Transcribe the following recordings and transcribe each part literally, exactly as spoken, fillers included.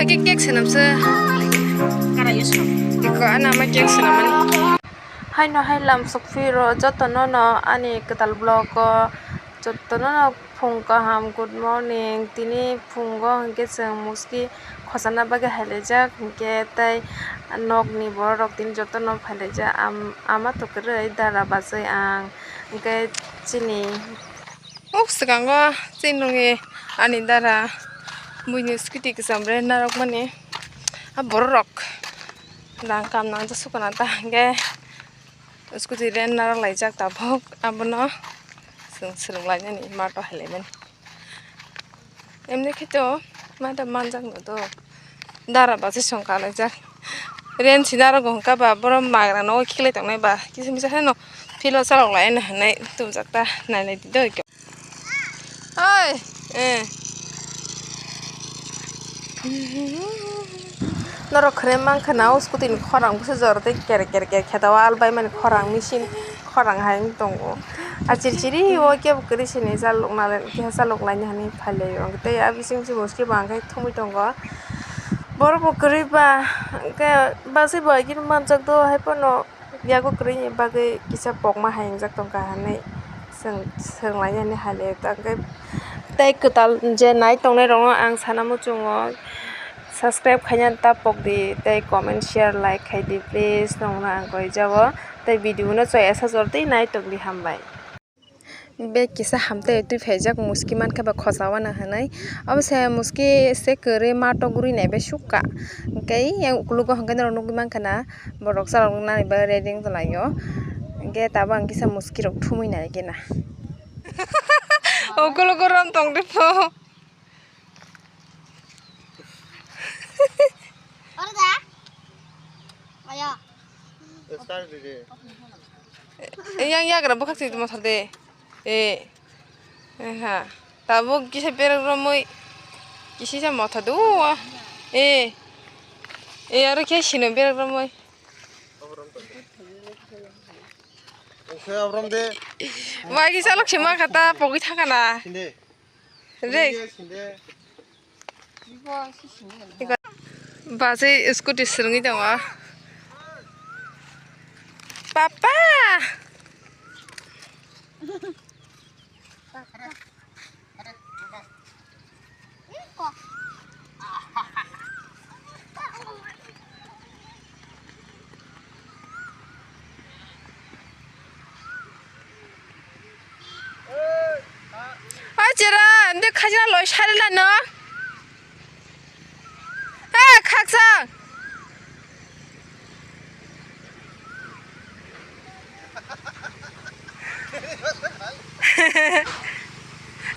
Cake, cake swnam se. Kara yo swnam. Iko ana ma cake swnam mani. Haino hai lam sokphiro jotono no ani kwtal vlog o jotono no phung kaham, good morning. Tini phungo hinkhe chwng muski khosana bagwi hailaijak hinkhe tei nokni borok rok tini jotono phailaijak. Am-, ama to kwrwi dara bachwi ang hinkhe chini. Uk swkango chini nungni ani dara buini scooty kwcham rent narwkmani. A borok rok rang kam nang sukuna ta hwnkhe scooty rent narwk laijak tabuk, abono chwng swrwng lainani mato hai laimani. Emni khe to ma da manjak no do. Dara bachwi song kalaijak. Rent si dara go hwnkha ba, borok magra no khiklai tongnai ba. Kisa misa haino philo chalok lai hinwi tubujak ta, nai nai di do. Oi, eh. Norok khwnwi mankha na o scooty ni khorang bwsajor tei ker ker ker khe ta o albai mani khorang machine. Khorang hai wng tongo. A chiri chiri o kebo kwrwi sini chalok nalai, keha chalok laina hinwi phailaio. Tei a bising si muski bo ang khe thumwi tongo. Borok bo kwrwi ba, hwnkhe bachwi bo agini manjak do, hai phano yago kwrwini bagwi kisa pokma hai wngjak tongkha hinwi chwng, chwng laina hinwi hailaio. Tei kwtal je nai tongnai rokno ang sana muchungo. Subscribe khaina ta pokdi tei comment, share, like khaidi please, nongno ang koi jago tei video no choi esa jor tei nai tokdi, hambai. Bag kisa hamtwi twi phaijak muski mankhe ba khosa wana hinwi, obo se muski se kwrwi ma togwi nai bai sukha, hwnkhe yang ukologo hwnkhe norok nugwi mankha na borok chalok nani bai ready wng tonglaio, hwnkhe tabuk ang kisa muski rok thumwi nai khe na. Ukologo rom tongdi pho. Oro da? Ayo. Yang yagra bwkhak si mothor de. Eh. Ha. Tabuk kisa berak romoi. Kisi sa motha do. Eh. Eh, aro khe sino berak romoi. Wai kisa lok sima kata pogwi thangana. Re. Bachwi scooty swrwngwi tongo. Papa! O chera, nde khajna loi sari lano. Eh, khaksa.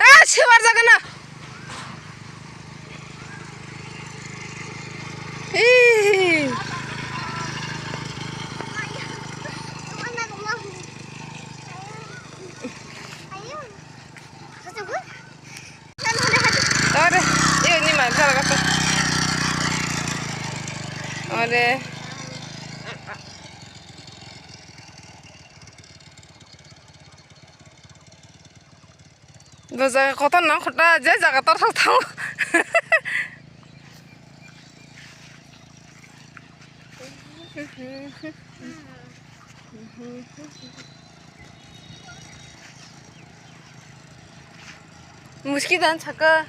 Ah, sewar jaga na. Ih. Ore, iyo ni man jala gato. Ore. Bo jaga kotor nang khota, je jaga tor thok thang. Muski dan saka.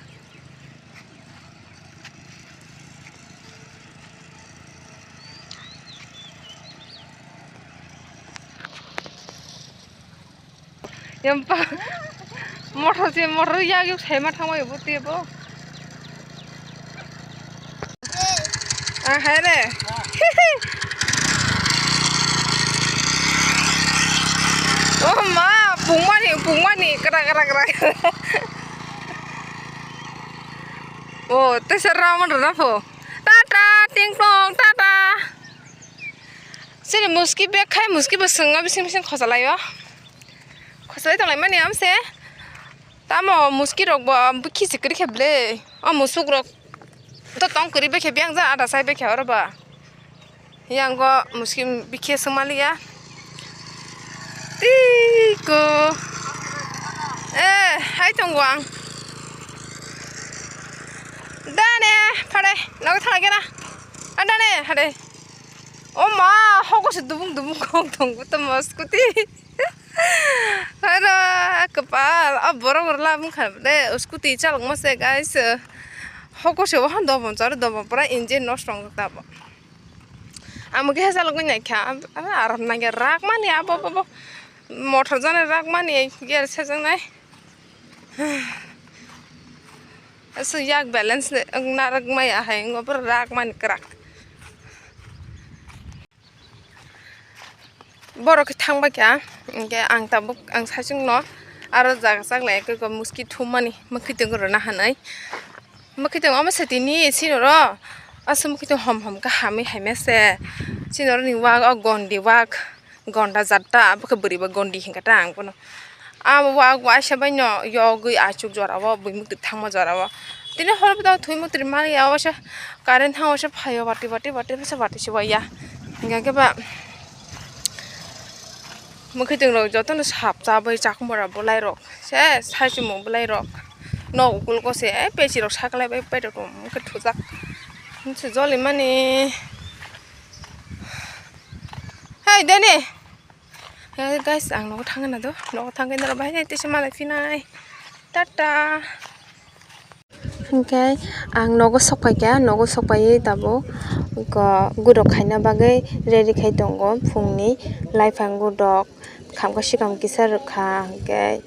Yampa. Motor se motor yag yuk saima thangma yabo tebo. Ah, hai re. Oh ma, pungmani, pungmani, kra, kra, kra. Oh, tesa raman rana pho. Tata, ting tong, tata. Sini muski bag khai, muski bo swngo, bising bising khosa laio. Khosa lai tong lai mani amse. Tamo muski rok bo bikhi se kwrwi khe ble. O musuk rok to tong kwrwi bai khe biyang ja ada sai bai khe oro ba. Yang go muski bikhi swng mali ya. Tiko. Eh, hai tongo ang. Dan Eh, phare, nogo thang kena. Andane, hare. O ma, hoko se dubung dubung kong tongo to mo scooty. Haro, kapal, a borok rwla mung kha de, scooty chalok mo se, guys. Hoko se wahan dobon charo dobon pura engine nosto wng tabo. Amo khe chalok nai kha, aram nang rak mani abo bo. Motor jani rak mani, gear sejaknai. Aswk yak balance narwk maya hai wngma borok rak mani kwrak. Borok khe thang bai kha, hinkhe ang tabuk ang saichung no aro jaga chak nai khe muski thummani mwkhwtwng rwna hinwi. Mwkhwtwng omo se tini chini oro aswk mwkhwtwng hom hom khe hamwi haimya se chini oro ni wak o gondi wak. Gonda jatta, abo khe bwrwi ba gondi hinkha ta ang bono. Abo wa waisa bai no yogwi achuk jora o, buimuk twi thangma jora o. Tini hor bwtang thwi muk twi mali ya, waisa current thang waisa phaio, bati bati bati waisa bati se waya. Hinkha khe ba mwkhwtwng rok jotono sap cha bai chakmura bolai rok se sai chumung bolai rok. Nok ukul ko se, eh, pesi rok saklai bai pai rok tong khe thujak. Nse joli mani. Hey, Deni. Hey, guys, ang nogo thangna do. Nogo thangna do. Bahai nai tisa malai phinai. Tata. Hinkhe ang nogo sokpai kha, nogo sokpaiwi tabuk gudok khaina bagwi ready khai tongo. Phungni laiphang gudok khamkha sikam kisa rwkha, hinkhe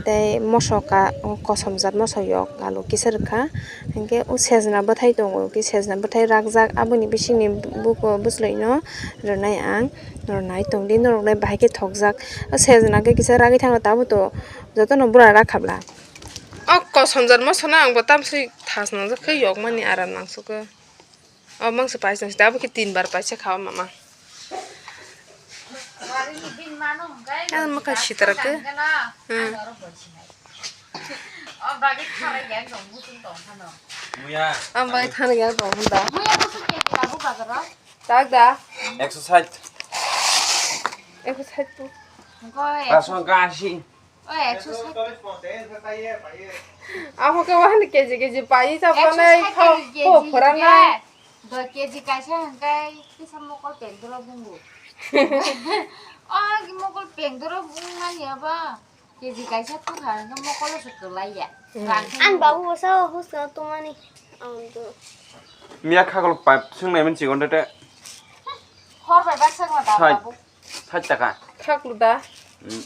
tei moso ka kosom jat moso yok alu kisa rwkha, hinkhe o sejna bwthai tongo, sejna bwthai rakjak, aboni bisingni buko bwchwlaino rwnai ang, rwnai tongdi noroknai bahai khe thokjak. O sejna khe kisa ragwi thangkha, tabuk to jotono bura rakhabla. O kosom jat moso no ang bo tamsoi thas nangjak khe yokmani aram nangsugo. O mangsa paisa nang sita, abo khe tin bar paisa kha o mama. Ano mokhe sitra khe. Hmm. Muya. Ang bai thani ya tong hunda. Tak da. Ekso sait. Ekso sait tu. Pasong kasi. Oi, ekso sait. Amo khe wahani keji keji pai ta ekso sait phanai keji, kho keji phorana. Doi keji kaisa hwnkhai kisa mokol pengdoro bungo. O mokol pengdoro bung mani aba. Keji kaisa thukha hwnkhai mokolo se kwlaiya. Hmm. Ang babu bwsa huska tumani. Ang do. Miya khagol pipe swngnai mani chigon tete. Hor bai baksa ma da babu. Sait taka. Khaklu da. Hmm.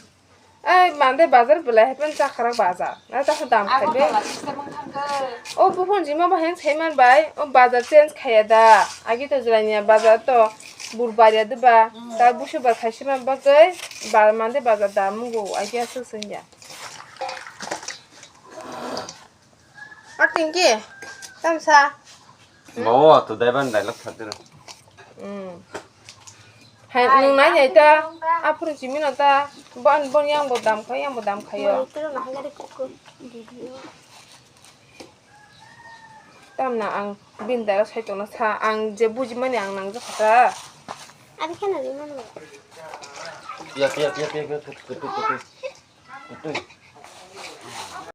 Ai, mande bazar belai happen chakharak bazar. Na ta dam khaibe. Agartala system wng thangkhe. O buphon jima ba heng saiman bai. O bazar change khaya da. Agi to jilai niya bazar to bur baria de ba. Mm. Ta busu ba khaisima bagwi ba mande bazar da mungo agi asu sungya. Ating ki? Tamsa. Bawo to daiban dialogue khatiro. Hmm. Hai nung nai nai ta. Aphuru chimino ta. Bon bon yang bo dam khai yang bo dam khayo. Tamna ang bini dara sai tongna sa ang je bujimani ang nang jakha ta. Abi khana di mano. Pia pia pia pia pia.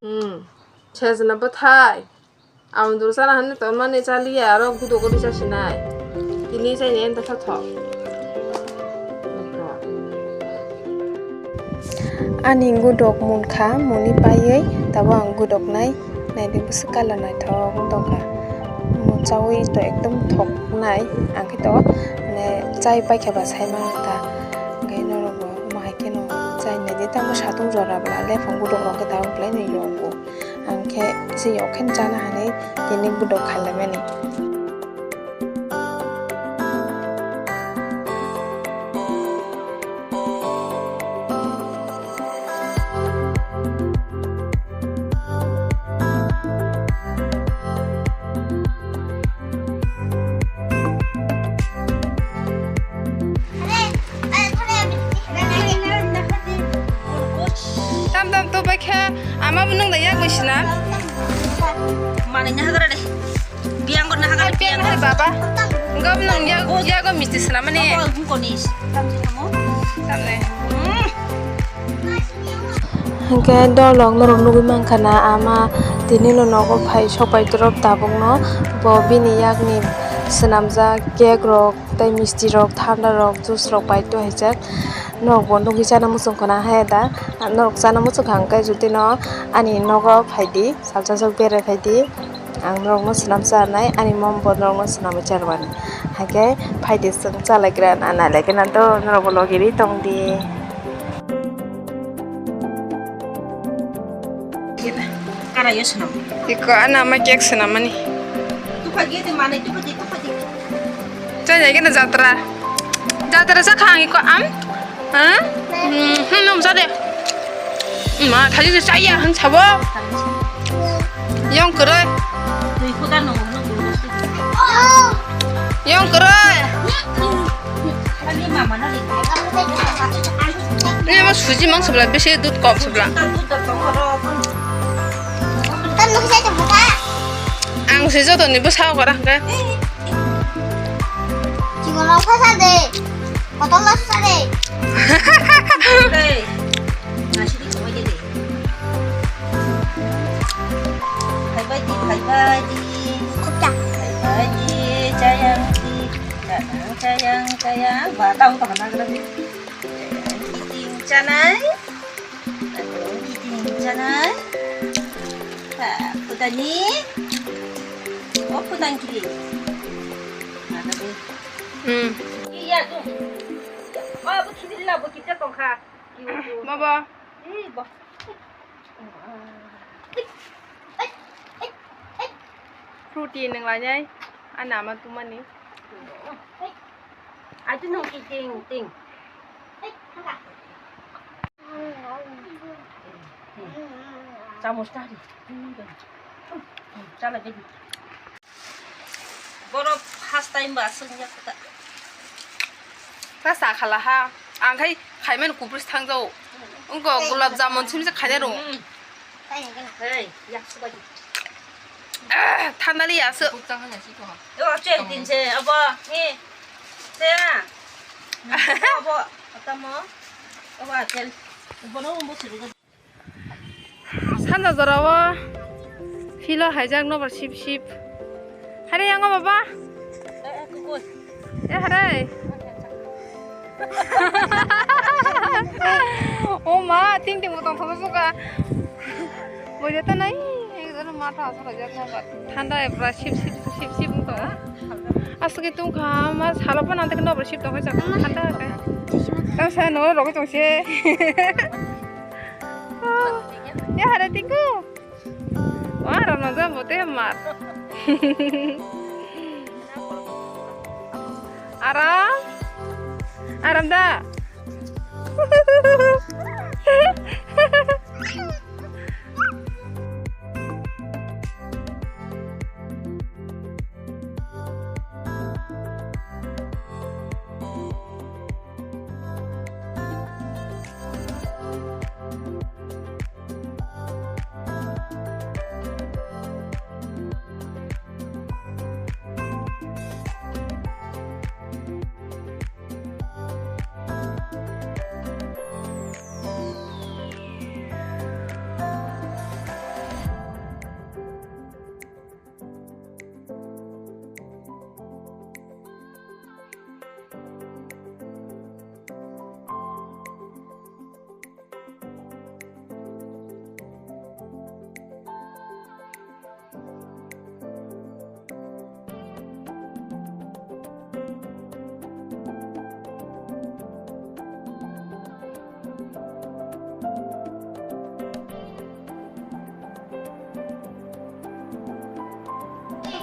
Hmm. Sejna bwthai. Ang dul sana hwnwi tonmani chaliya aro gudo guri chasinai. Tini chaini enta kha thok. Ani gudok munkha, muni paiwi tabo ang gudoknai. Naidi bwswk colour naithok wng tongkha. Muchawi to ekdom thoknai, ang khe to, mane, chai paikha ba sai mano ta. Hwnkhe norokbo omo hai kheno chai naidi, tamo satung jora bwla lephang gudok rok khe tabuk belai no yokgo. Ang khe se yok khe chana hinwi tini gudok khaimani. Tam tam to bai khe ama bo nung da yak bai sina. Manui na hagra de. Biang gor na hagra biang gor baba. Gab nung yak yak misti sina mani. Ko hungko ni. Tam ne. Hwnkhe dolok norok nugwi mankha na ama Tini no nogo phai sok pai torop tabuk no bo bini yak ni swnamjak cake rok tei misti rok, thanda rok, juice rok pai to hai jak. Norok bo nugwi chana muchung khna hai da. Norok chana muchung kha hwnkhe jotino ani nogo phai di, salsa sok berai phai di. Ang norokno swnam chanai, ani mom bo norokno swnamwi charwani. Hakhe phaidi chwng chalaigra na nailaikena do norokbo logi ri tongdi. Karayo swnam. Iko ana ma cake swnamani. Tupha di, manai tupha di, tupha di. Chajai kena jatra. Jatra sa khang iko am. Ha? Hmm, hmm, nom sa de. Ma, thali se chaya han sabo. Yong kwrwi. Twi khuda no, no, no. Yong kwrwi. Ani mama na ri. Ni ma suji mang sabla, bisi dud kok sabla. Dud da kok ro. Ang se joto ni bwsa kora hwnkhe. Chikon rok phasa de. Botol rok sa de. Hey. Nasi di kawai de. Bye bye di, bye bye di. Khupta. Bye bye di, sayang di. Sayang, sayang, sayang. Ba, tau tak na gra di. Sayang, kiting chanai. Sayang, kiting chanai. Ha, putani. Oh, putang kiri. Mana be? Hmm. Iya tu. Oh, bu kiri lah, bu kita tongkha. Baba. Ih, bah. Fruity nang lainai, ani ama tumani. Ati nung ting ting. Chamus tadi. Chala jadi. Borok first time ba aswk wngya khe ta. Ta sa khala ha. Ang khai khaimani kubris thangjao. Wngkha gulab jamun simse khainai rw. Hmm. Hey, yak subai. Ah, thanda li aswk. Yo, chen tin se, abo, ni. Se na. Abo, atamo. Abo, chen. Bono umbo suru. Sanja jorao philo haijak nobar sip sip. Hare yango baba. Eh, eh, kukui. Eh, hare. O ma, ting ting botong thangwi suka. Boido ta nai, ekdom matha asuk haijak nobar. Thanda ebra sip sip sip sip wngtong. Aswk tongkha, ma salo phano antek nobar sip tongkha jak thanda khe. Tang sa no rogwi tongse. Ya hare tingko. Wah, aram nang jam bote mar. Aram? Aram da?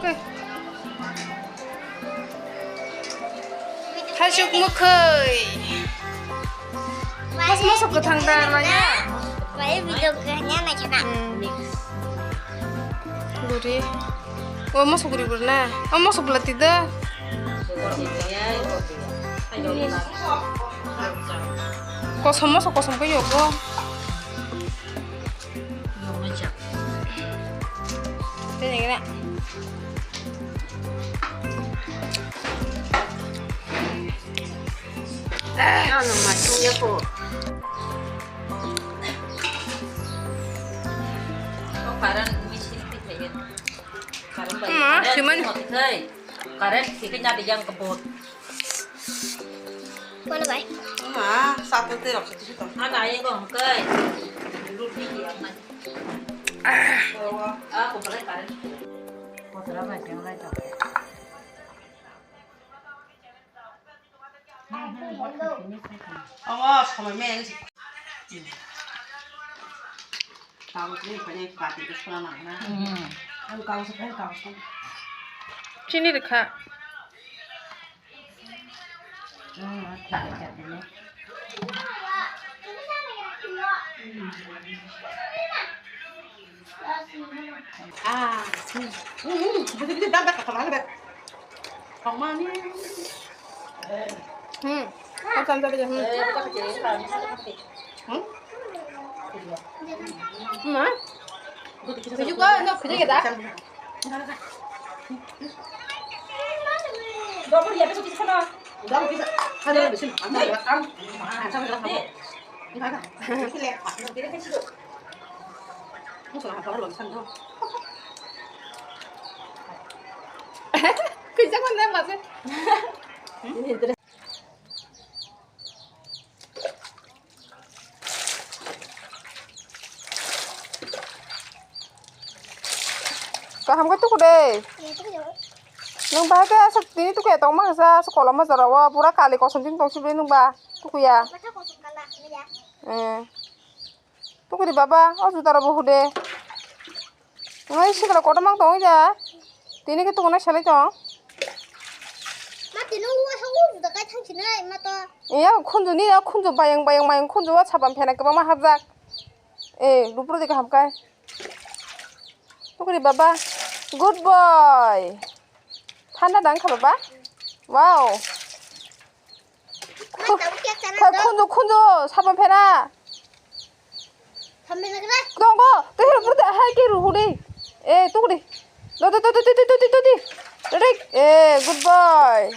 Okay. Thaisuk mwkhwi. Mas mosok kwthang da manya. Bai video kanya na chana. Hmm. Guri. O mosok guri guri na. O mosok bwla tida. Kosom mosok kosom khe yogo. Tini gini. Ano masuk ya po. Kok parang misi. Siman. Current sikit nyadi yang kebot. Mana bai? Ma, satu teh rok satu teh. Ada yang kong kai. Dulu di yang mana? Ah, aku boleh current. Kotoran lagi yang lain tak. Awas, sama mel. Kagos ni kanya kati ke sana na. Hmm. Ang kagos, ang kagos. Chini rikha. Hmm, okay, okay, okay. Ah, hmm. Hmm, hmm. Gede-gede dah, dah, kata mana, dah? Kau mana? Hmm. Kau kan tadi, hmm. Hmm? Ma? Tujuh kau, no, kerja kita. Double ya, besok kita sana. Double kita. Ada, ada, sini. Ada, ada. Ada, ada. Ini ada. Ini ada. Ini ada. Ini ada. Kisa ko na mase. Kaham khe tuku de. Nwng bahai khe aswk tini tuku ya tongma khe sa aswk koloma jora o pura kali kosom tini tong sibri nwng ba tuku ya. Eh. Tukudi baba, o juta rok bo hude. Ngai sikla kotorma tong ja. Tini ke tukuna selai tong. Ma tini o sa o juta kai thang sinai ma to. Iya khunju ni, iya khunju bayang bayang mayang khunju o sapan phena kwbangma hapjak. Eh, lupro de kaham kai. Tukudi baba. Good boy. Thanda dang kha baba. Wow. Khai khunju khunju sapan phena. Tongo, tei hero pura hai ke ruhu dei. Eh, tukudi. Do, do, do. Ready? Eh, good boy.